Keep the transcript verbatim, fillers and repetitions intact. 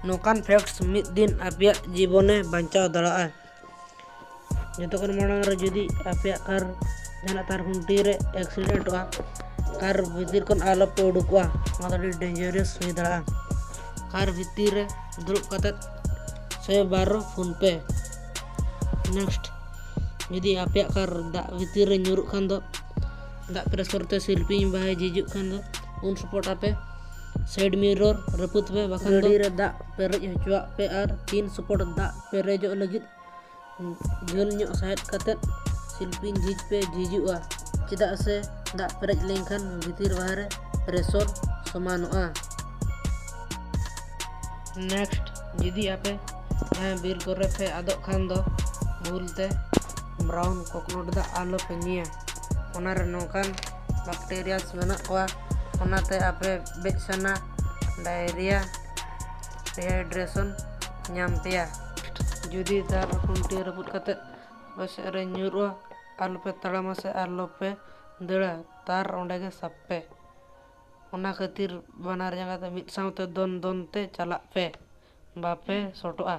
ᱱᱚᱝᱠᱟᱱ facts ᱢᱤᱫ ᱫᱤᱱ ᱟᱯᱮᱭᱟᱜ ᱡᱤᱵᱚᱱᱮ ᱵᱟᱧᱪᱟᱣ ᱫᱟᱲᱮᱭᱟᱜᱼᱟ᱾ ᱡᱚᱛᱚ ᱠᱷᱚᱱ ᱢᱟᱲᱟᱝ ᱨᱮ ᱡᱩᱫᱤ ᱟᱯᱮᱭᱟᱜ ᱠᱟᱨ ᱡᱟᱦᱟᱱᱟᱜ ᱛᱟᱨ ᱠᱷᱩᱱᱴᱤ ᱨᱮ ᱮᱠᱥᱤᱰᱮᱱᱴᱚᱜᱼᱟ, ᱠᱟᱨ ᱵᱷᱤᱛᱤᱨ ᱠᱷᱚᱱ ᱟᱞᱚᱯᱮ ᱩᱰᱩᱠᱚᱜᱼᱟ, ᱱᱚᱣᱟ ᱫᱚ ᱟᱹᱰᱤ dangerous ᱦᱩᱭ ᱫᱟᱲᱮᱭᱟᱜᱼᱟ᱾ ᱠᱟᱨ ᱵᱷᱤᱛᱤᱨ ᱨᱮ ᱫᱩᱲᱩᱵ ᱠᱟᱛᱮ ᱥᱮ ᱵᱟᱨᱚ ᱯᱷᱳᱱ ᱯᱮ᱾ Next, ᱡᱩᱫᱤ ᱟᱯᱮᱭᱟᱜ ᱠᱟᱨ ᱫᱟᱜ ᱵᱷᱤᱛᱤᱨ ᱨᱮ ᱧᱩᱨᱩᱜ ᱠᱷᱟᱱ ᱫᱚ, ᱫᱟᱜ pressure ᱛᱮ ᱥᱤᱞᱯᱤᱧ ᱵᱟᱭ ᱡᱷᱤᱡᱩᱜ ᱠᱷᱟᱱ ᱫᱚ, ᱩᱱ ᱥᱯᱚᱴ ᱟᱯᱮ side mirror ᱨᱟᱹᱯᱩᱫ ᱯᱮ, ᱵᱟᱠᱷᱟᱱ ᱫᱚ ᱜᱟᱹᱰᱤ ᱨᱮ ᱫᱟᱜ ᱯᱮᱨᱮᱡ ᱦᱚᱪᱚᱣᱟᱜ ᱯᱮ ᱟᱨ ᱛᱤᱱ ᱥᱯᱚᱴ ᱫᱟᱜ ᱯᱮᱨᱮᱡᱚᱜ ᱞᱟᱹᱜᱤᱫ ᱡᱷᱟᱹᱞ ᱧᱚᱜ ᱥᱟᱦᱮᱫ ᱠᱟᱛᱮ ᱥᱤᱞᱯᱤᱧ ᱡᱷᱤᱡ ᱯᱮ ᱡᱷᱤᱡᱩᱜᱼᱟ, ᱪᱮᱫᱟᱜ ᱥᱮ ᱫᱟᱜ ᱯᱮᱨᱮᱡ ᱞᱮᱱᱠᱷᱟᱱ ᱵᱷᱤᱛᱤᱨ ᱵᱟᱦᱨᱮ pressure ᱥᱚᱢᱟᱱᱚᱜᱼᱟ᱾ Next, ᱡᱩᱫᱤ ᱟᱯᱮ ᱡᱟᱦᱟᱸ ᱵᱤᱨ ᱠᱚᱨᱮ ᱯᱮ ᱟᱫᱚᱜ ᱠᱷᱟᱱ ᱫᱚ ᱵᱷᱩᱞ ᱛᱮ brown coconut ᱫᱟᱜ ᱟᱞᱚ ᱯᱮ ᱧᱩᱭᱟ᱾ ᱚᱱᱟ ᱨᱮ ᱱᱚᱝᱠᱟᱱ bacteria ᱢᱮᱱᱟᱜ ᱠᱚᱣᱟ, ᱚᱱᱟᱛᱮ ᱟᱯᱮ ᱵᱮᱡ ᱥᱟᱱᱟ, diarrhea, dehydration ᱧᱟᱢ ᱯᱮᱭᱟ᱾ ᱡᱩᱫᱤ ᱛᱟᱨ ᱠᱷᱩᱱᱴᱤ ᱨᱟᱹᱯᱩᱫ ᱠᱟᱛᱮ ᱚᱠᱚᱭ ᱥᱮᱫ ᱨᱮ ᱧᱩᱨᱩᱜᱼᱟ, ᱟᱞᱚᱯᱮ ᱛᱟᱲᱟᱢᱟ ᱥᱮ ᱟᱞᱚᱯᱮ ᱫᱟᱹᱲᱟ, ᱛᱟᱨ ᱚᱸᱰᱮ ᱜᱮ ᱥᱟᱵ ᱯᱮ᱾ ᱚᱱᱟ ᱠᱷᱟᱹᱛᱤᱨ ᱵᱟᱱᱟᱨ ᱡᱟᱸᱜᱟ ᱛᱮ ᱢᱤᱫ ᱥᱟᱶᱛᱮ ᱫᱚᱱ ᱫᱚᱱ ᱛᱮ ᱪᱟᱞᱟᱜ ᱯᱮ, ᱵᱟᱯᱮ ᱥᱚᱴᱚᱜᱼᱟ᱾